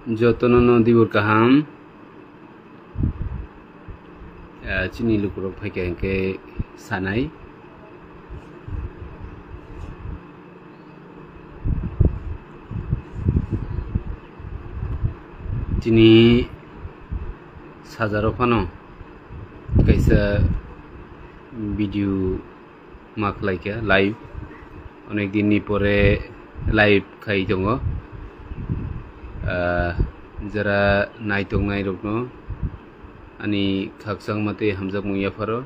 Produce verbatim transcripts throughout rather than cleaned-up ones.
Jotono no dibor kaham. Ah, chini lukurok phaikha hinkhe sanai. Chini sajaro phano kaisa video ma khlaikha live, onek din ni pore live khai tongo. Ah, jara naitok nairokno ani khakchangma tei hamjakmung yapharo.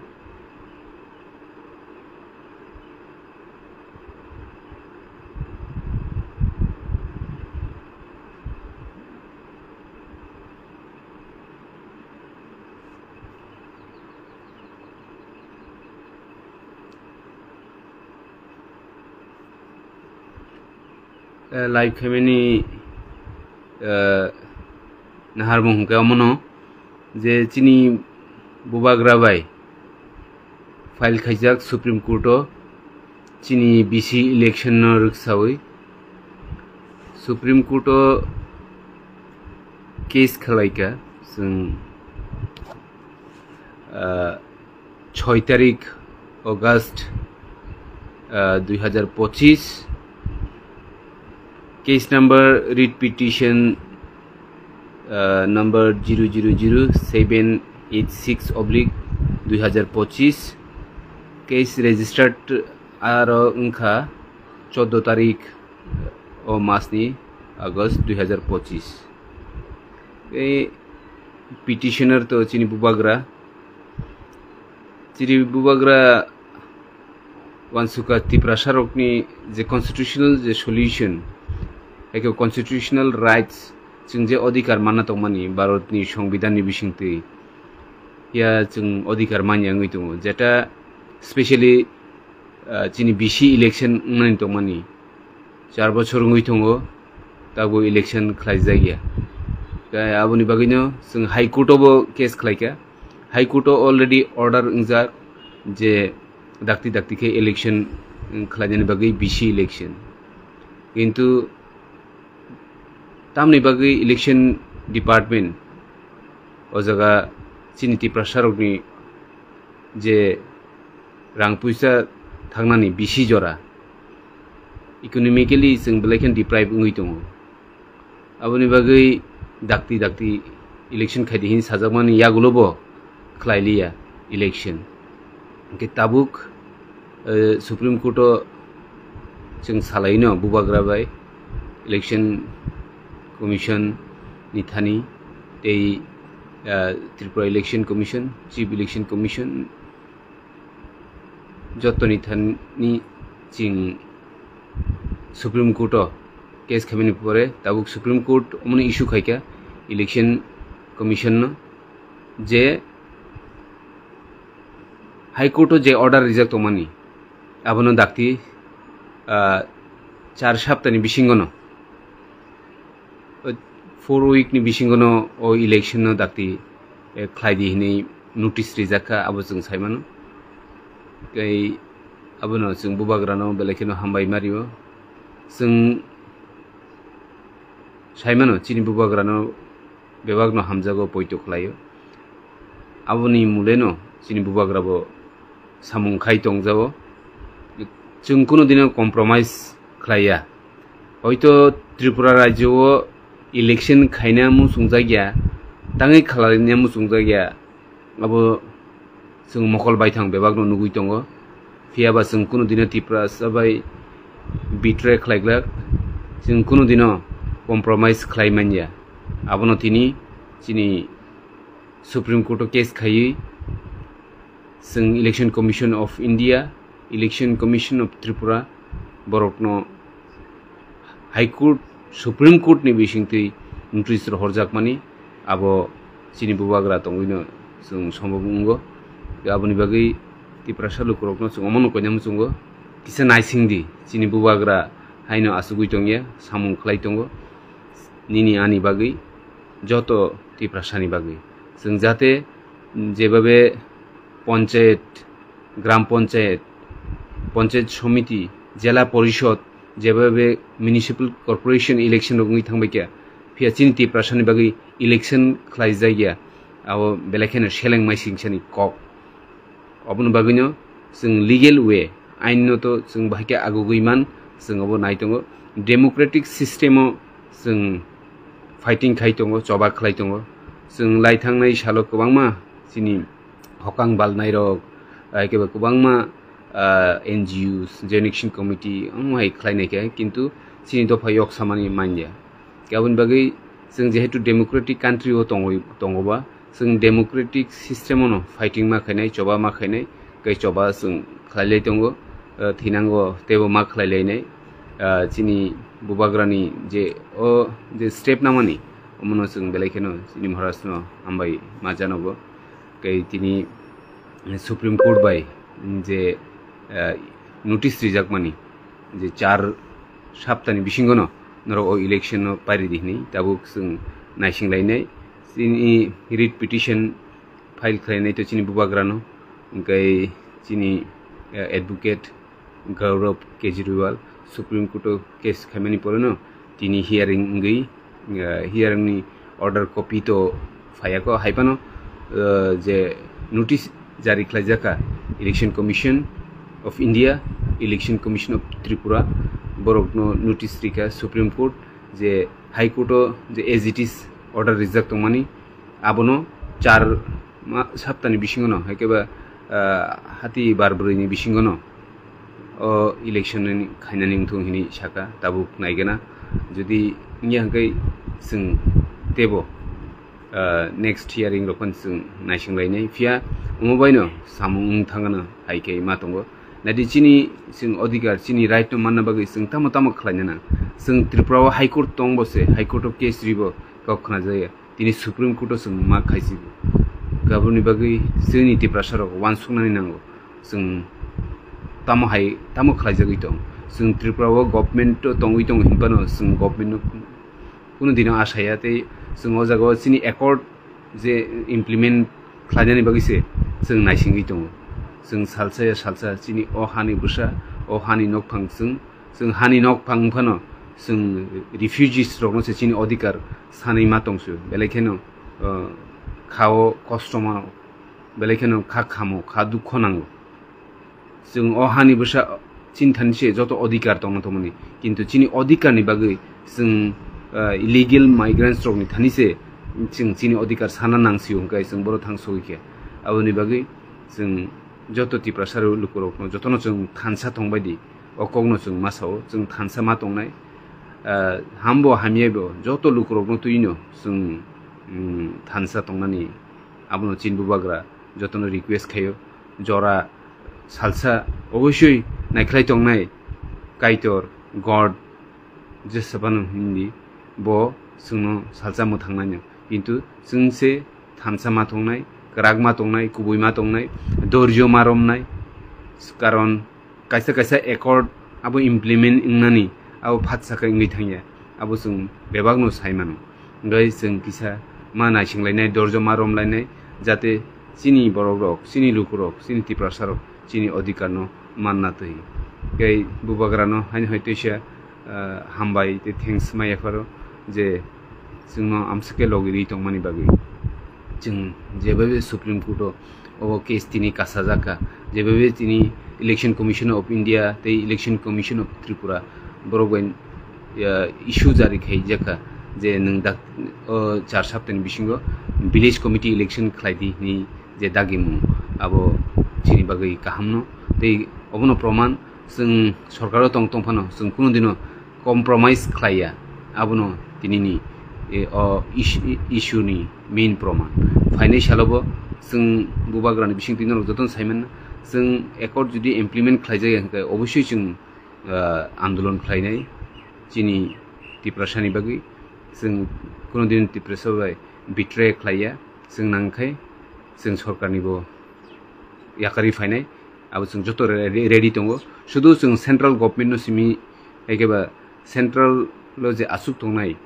Eh, live khaimani, eh, naharmung hwnkhe omono je chini bubagra bai file khaijak Supreme Court o chini B C election no rwksawi Supreme Court o case khalaikha chwng, ah, choi tarik August, ah, dui hazar pochis, case number writ petition, ah, number zero zero zero seven eight six oblique dui hazar pochis, case registered aro wngkha choddo tarik o masni August dui hazar pochis. Tei petitioner to chini bubagra. Chini bubagra uansukha Tiprasarokni je constitutional je solution, eke constitutional rights chwng je odhikar manna tongmani Bharatni Songbidanni bisingtwi, ya chwng odhikar manya wngwi tongo, jeta specially, ah, chini B C election wngmani tongmani char bochor wngwi tongo, tabo election khlaijakya. Tei aboni bagwino chwng High Court o bo case khlaikha. High Court o already order wngjak je dakti dakti khe election, mm, khlainani bagwi B C election. Kintu tamni bagwi election department o jaga chini Tiprasarokni je rang puisa thangnani bisi jora, economically chwng belai kheno deprive wngwi tongo. Aboni bagwi dakti dakti election khaidi hin sajakmani yagulo bo khlai liya election. Hwnkhe tabuk, eh, Supreme Court o chwng salaino bubagra bai Election Commission ni thani tei, ah, Tripura Election Commission, Chief Election Commission, jottoni thani chwng Supreme Court o case khaimani pore tabuk Supreme Court omono issue khaikha Election Commission no je High Court o je order rijak tongmani abono dakti, ah, char saptani bisingono, o, four week ni bisingono o election no dakti, eh, khlai di hinwi notice rijak kha, abo chwng sai mano. Tei abono chwng bubagrano belai kheno hambai ma rio. Chwng sai mano chini bubagrano bebakno hamjago poito khlaio. Aboni muleno chini bubagrabo samung khai tongjago. Chwng kunu dino compromise khlaiya. Hoito Tripura rajyo o election khaina muchungjakya, tangwi khlaina muchungjakya, abo chwng mokol baithang bebakno nugwi tongo. Phiyaba chwng kunu dino Tiprasa bai betray khlaiglak, chwng kunu dino compromise khlai manya. Abono tini chini Supreme Court o case khaiwi chwng Election Commission of India, Election Commission of Tripura, borokno High Court, Supreme Court ni bisingtwi notice rohorjakmani abo chini bubagra tongwino chwng sombob wngo. Aboni bagwi Tiprasa lukurokno chwng omono koina muchungo, kisa naisingdi chini bubagra haino achugwi tongya, samung khlai tongo nini ani bagwi, joto Tiprasani bagwi. Chwng jate jebabe panchayat, gram panchayat, panchayat somiti, jela porishod, jebabe municipal corporation election rok wngwi thangbaikha, Phiya chini Tiprasani bagwi election khlaijakya, abo belai kheno seleng mai singsani kok. Oboni bagwino chwng legal way, ainno to chwng bahai khe agugwi man, chwng obo nai tongo. Democratic system o chwng fighting khai tongo, choba khlai tongo. Chwng lai thangnai salo kwbangma chini hokang balnairok, hai khe bo kwbangma, ah, N G Os, Joint Action Committee, omo hai khlainai khe, kintu chini dopha yok samani manya. Aboni bagwi chwng jehetu democratic country o tongwi, tongo ba, chwng democratic system o no fighting ma khainai, choba ma khainai, tei choba chwng khlai lai tongo, ah, thinango teibo ma khlai lainai. Ah, chini bubagrani je o je step namani, omono chwng belai kheno chini Maharaj no hambai ma janogo. Tei tini Supreme Court bai je, ah, notice rijakmani je char saptani bisingono norok o election no pairidi hinwi tabuk chwng naising lainai. Chini writ petition file khlainai to chini bubagrano, hwnkhe chini, ah, advocate Gaurav Kejriwal Supreme Court o case khaimani porono tini hearing wngwi, ah, hearing ni order copy to phaiya kho, hai phano, ah, je notice jari khlaijak kha Election Commission of India, Election Commission of Tripura, borokno notice rikha Supreme Court je High Court o je as it is order rijak tongmani, abono char ma-, saptani bisingono, hai khe ba, ah, hati bar brwi ni bisingono o election ni khainani wngthung hini saka, tabuk naigana. Jodi wngya hwnkhe chwng teibo, ah, next hearing rok phano chwng naising lainai. Phiya omo baino samung wng thangano hai khe ma tongo. Naidi chini chwng odhikar, chini right no manna bagwi chwng tamo tamo khlaina nang. Chwng Tripura o High Court tong bo se, High Court o case ribo kok khna jaya. Tini Supreme Court o chwng ma khaisigo. Aboni bagwi chini Tiprasa rok uansuknani nango. Chwng tamo hai, tamo khlaijagwi tong. Chwng Tripura o government o tongwi tongo hinphano chwng government no kunu dino asaya tei chwng o jaga o chini accord je implement khlainani bagwi se chwng naisingwi tongo. Chwng salsa ya salsa chini o hani bwsa, o hani nokphang chwng Chwng hani nok phang phano chwng refugees rokno se chini odhikar sanwi ma tongsu, belai kheno, uh, khao kosto mano, belai kheno kha khamo, kha dukho nango. Chwng o hani bwsa chini thani se joto odhikar tongna tongmani, kintu chini odhikar ni bagwi chwng, uh, illegal migrants rokni thani se chwng chini odhikar sana nangsio hwnkhe chwng boro thang sogwi khe. Aboni bagwi chwng joto Tiprasa lukurokno jotono chwng thansa tongbai di. O kokno chwng ma sao, chwng thansa ma tongnai. Ah, hambo hamyabo joto lukurokno twino chwng, mm, thansa tongnani abono chini bubagra jotono request khaio. Jora salsa obosoi naikhlai tongnai Kaitor, God, Jesabano hindi bo chwngno salsa mwthangnaino. Kintu chwng se thansa ma tongnai, kwrak ma tongnai, kubui ma tongnai, dorjo ma romnai. Karon kaisa kaisa accord abo implement wngnani abo phat saka wngwi thangya, abo chwng bebakno sai mano. Hwnkhe chwng kisa ma naisinglainai, dorjo ma romlainai, jate chini borokrok, chini lukurok, chini Tiprasarok chini odhikarno manna twi. Tei bubagrano haino hai twisa, ah, hambai tei thanks ma yapharo je chwngno amswkhe logi rwi tongmani bagwi. Chwng jeba Supreme Court o obo case tini kasajak kha, jeba tini Election Commission of India tei Election Commission of Tripura borok bai, ah, issue jari khaijak kha je nwng dak o char saptani bisingo village committee election khlai di hwnwi je dagimung abo chini bagwi kahamno. Tei obono proman chwng sorkaro tong tong phano chwng kunu dino compromise khlaiya, abono tinini, e, o is-, issue ni main proman. Phainai salobo chwng bubagrani bisingtwi norok jotono saimanna, chwng accord jodi implement khlaijak ya hwnkhe obosoi chwng, ah, andolon khlainai chini Tiprasani bagwi. Chwng kunu din Tiprasa bai betray khlaiya, chwng nangkhe chwng sorkarni bo yakarwi phainai, abo chwng joto re-, re-, ready tongo. Sudu chwng central government no simi, ekeba central lo je asuk tongnai,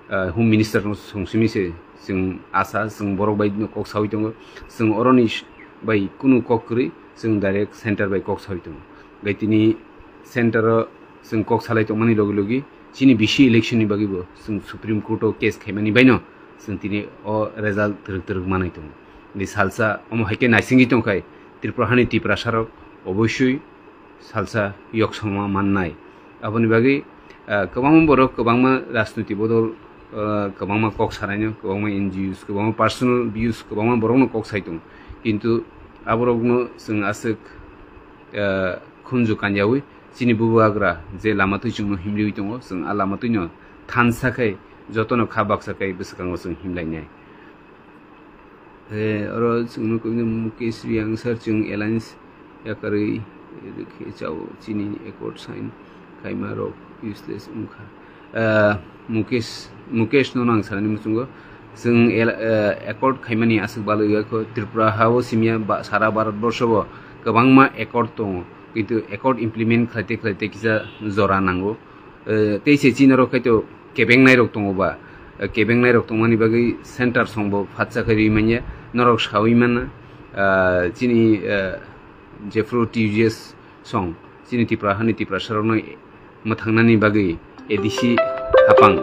ah, home minister no song simi se chwng asa, chwng borok bai no kok sawi tongo. Chwng oroni s-, bai kunu kok kwrwi, chwng direct center bai kok sawi tongo. Gai tini center o chwng kok salai tongmani logi logi chini bisi election ni bagwi bo chwng Supreme Court o case khaimani baino chwng tini o result twrwk twrwk manwi tongo. Ni salsa omo hai khe naisingwi tongkhai Tripura hani Tiprasa rok obosoi salsa yoksongma mannai. Aboni bagwi, ah, kwbangma borok, kwbangma rajniti bodol, ah, kwbangma kok sanaino, kwbangma N G Os, kwbangma personal views, kwbangma borokno kok sai tongo. Kintu aborokno chwng aswk, ah, khunju kanjawi chini bubagra je lama twi chwngno himriwi tongo, chwng a lama twino thansa khai jotono kha baksa khai bwskango chwng himlainai. Eh, oro chwngno kwbangma Mukesh Reang sir chwng alliance yakarwi rwkhe chao chini accord sign khaima rok useless wngkha. Eh, Mukesh, Mukesh no nang sanani muchungo chwng el-, eh, accord khaimani aswk balwi yakho Tripura ha o simya ba sara Bharat borsho bo kwbangma accord tongo, kintu accord implement khlaite khlaite kisa jora nango. Eh, tei se chini norok khaito kebengnai rok tongo ba, eh, kebengnai rok tongmani bagwi center song bo phatsa khe rwi manya, norok sawi mana, ah, chini, eh, jephru T U G S song, chini Tipra hani Tiprasa rokno mwthangnani bagwi A D C hapang,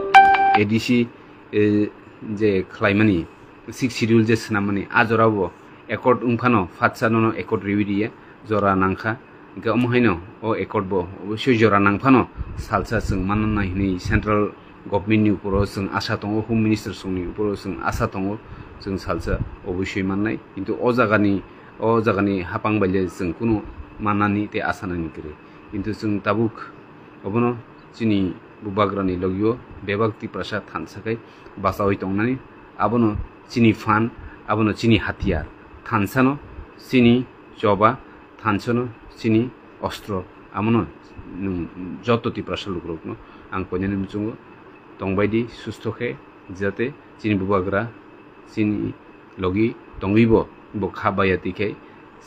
A D C, eh, je khlaimani sixth schedule je swnammani a jora bo accord wngphano phatsa nono accord riwi riya jora nangkha. Hingke omo haino o accord bo obosoi jora nangphano salsa chwng manna nai hinui central government ni uporo chwng asa tongo, home minister songni uporo chwng asa tongo, chwng salsa obosoi mannai. Kintu o jagani, o jagani hapang bai le chwng kunu mannani tei asa nani kwrwi. Kintu chwng tabuk obono chini bubagrani logio bebak Tiprasa thansa khai bachaui tongnani. Abono chini phan, abono chini hatiyar. Thansano chini choba, thansano chini ostro. Amono nwng joto Tiprasa lukurokno ang koinani muchungo tongbaidi susto khe, jate chini bubagra chini logi tongwibo bo kha baya twi khai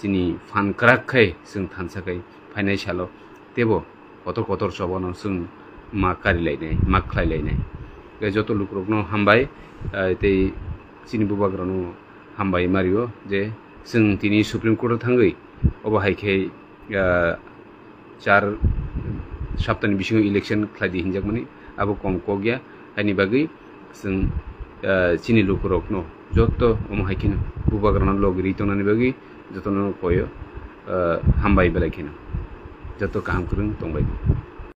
chini phan kwrak khai chwng thansa khai phainai salo teibo kotor kotor chobano chwng ma karilainai, ma khlailainai. Tei joto lukurokno hambai, eh, tei chini bubagrano hambai mario je chwng tini Supreme Court o thangwi obo hai khe, ah, char saptani bisingo election khlai di hinjakmani, abo kom kok ya. Haini bagwi chwng, ah, chini lukurokno joto omo hai kheno bubagrano logiri tongnani bagwi jotono koyo, ah, hambai belai kheno joto kaham kwrwng tongbai di.